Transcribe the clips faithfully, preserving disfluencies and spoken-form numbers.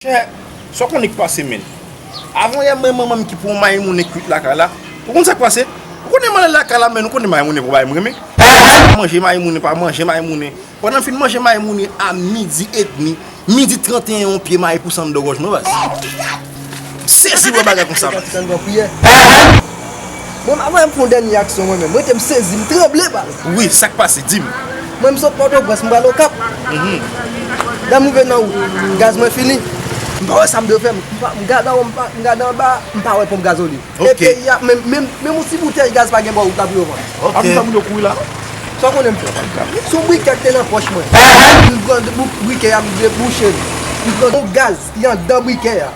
Chè, sa w konnen k pase, menn? Avan yè, mwen, manman m ki pran maymoune kwit lakay la. Ou konn sa k pase? Ou konnen m ale lakay la, menn, ou konnen maymoune pa bagay m renmen. Manje maymoune, pa manje maymoune. Pandan m fin manje maymoune a midi edmi, midi tranteyen, yon pye mayi pouse anndan gòj mwen, baz. M sezi wè bagay konsa, baz. Mwen, avan m fè yon dènye aksyon, mwen menm, mwen te m sezi, m tranble, baz. Wi, sa k pase? Di m. Mwen, m sot Pòtoprens, m pral Okap. Lè m rive nan wout, gaz mwen fini. M pa wè sa m dwe fè. M pa, m gade anwo, m pa, m gade anba, m pa wè ponp gaz olye. E peyi a, menm, menm, menm yon ti boutèy gaz pa gen bò wout la pou yo vann. Apre sa, moun yo kouri la. Sa w konnen m fè? Se yon brikè ki te nan pòch mwen. M pran bou-, brikè a, m debouche l. M pran yon gaz ki anndan brikè a.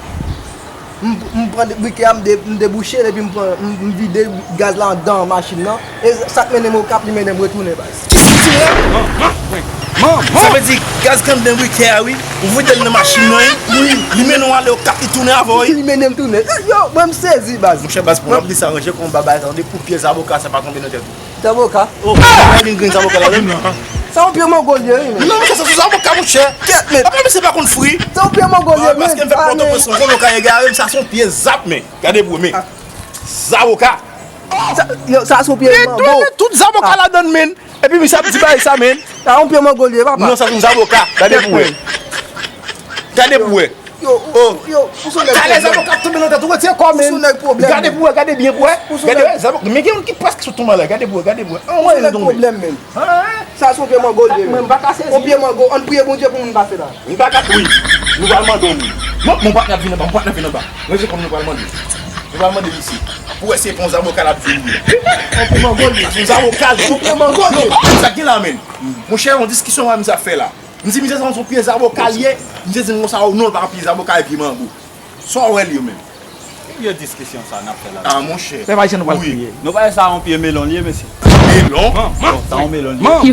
M, m pran de-, brikè a, m de-, m debouche l, epi m pran, m, m vide gaz la anndan machin nan. E sa k mennen m Okap, li mennen m retounen, baz. Ki sitire? Sa vle di, gaz k anndan brikè a, wi. Ou vide l nan machin nan, wi. Li mennen w ale Okap, li tounen avè w, wi. Li mennen m tounen. Yo, mwen, m sezi, baz. Monchè, baz, pou n ap di sa, ranje konba, baz, tande, pou pye zaboka, sa pa tonbe nan tèt ou. Zaboka? Oh, pa gen grenn zaboka ladan non. Sa yon pye mango l ye, wi, men. Non, monchè, sa se zaboka, monchè. Kèt, men. Apa misye pa konn fri? Sa yon pye mango l ye, men. Paske m fè Pòtoprens, m konnen w ka egare m, sa se yon pye zab, men. Gade pou, men. Zaboka. Sa, yo, sa se yon pye mango. Li tounen tout zaboka ladan, men. Epi misye ap di bagay sa, men. Sa yon pye mango l ye, papa. Non, sa se yon zaboka. Gade pou wè. Gade pou wè. Yo, yo, ou se yon nèg pwoblèm. Talè zaboka ap tonbe nan tèt ou, retire kò w, men. Ou se yon nèg pwoblèm. Gade pou wè, gade byen pou wè. Gade wè, zaboka, men gen youn ki prèske sot tonbe anlè, gade pou wè, gade pou wè. Ou se yon nèg pwoblèm, men. Sa se yon pye mango l ye, men. Mwen, m pa ka sezi. Yon pye mango, ann priye Bondye pou moun pase la. M pa ka, wi. Nou pral mande w, wi. Non, mon patnè ap vin anba, mon patnè ap vin anba. Ranje konba, nou pral mande. Nou pral mande misye. Pou wè si se pa yon zaboka l ap di li ye. Yon pye mango l ye. Sa se yon zaboka l ye. Yon pye mango l ye. Yo, sa gen la, men. Monchè, yon diskisyon mwen misye ap fè la. M di misye sa se yon pye zaboka l ye. Misye di m konsa, oh non, l pa yon pye zaboka, e pye mango. Sa w wè l ye menm? Ki vye diskisyon sa n ap fè la? Ah, monchè. Pèp Ayisyen, nou pral kriye. Nou pa wè sa yon pye melon l ye, mesye? Melon? Bon, sa yon melon l ye.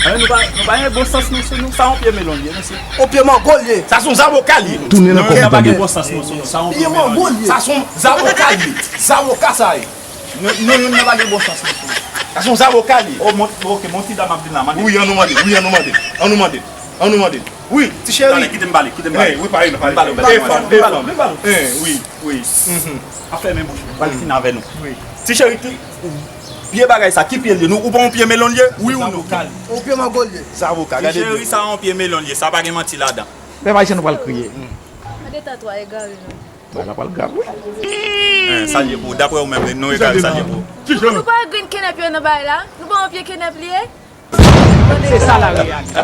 Anyen, nou pa, nou pa gen bon sans nou sou nou. Sa yon pye melon l ye, mesye. Yon pye mango l ye. Sa se yon zaboka l ye. Tounen nan kòb mwen tande. Sa pa gen bon sans nou sou nou. Sa yon pye mango l ye. Sa se yon zaboka l ye. Zaboka sa ye. Non, non, youn nan pa gen bon sans mesye. Sa se yon zaboka li. Oh, mon, ok, mon ti dam ap vin la, mande. Wi, ann nou mande, wi, ann nou mande. Ann nou mande. Ann nou mande. Wi, ti cheri. Talè, kite m pale, kite m pale. Wi, pale, pale. Telefòn, telefòn. Wi, wi. Ap fèmen bouch ou, pral fin avè nou. Wi. Ti cheri, ki pye bagay sa, ki pye l ye? Nou, ou pa yon pye melon l ye? Wi ou non? Yon pye mango l ye. Zavoka, gade. Ti cheri, sa yon pye melon l ye, sa pa gen manti ladan. Pèp Ayisyen, nou pral kriye. Gade tèt ou a egare non. Bagay la pral grav, wi. Eh, sa l ye pou ou? Daprè ou menm, nou egare, sa l ye pou ou? Nou pa wè grenn kenèp yo nan bagay la? Nou pa wè yon pye kenèp li ye? Se sa la reyalite.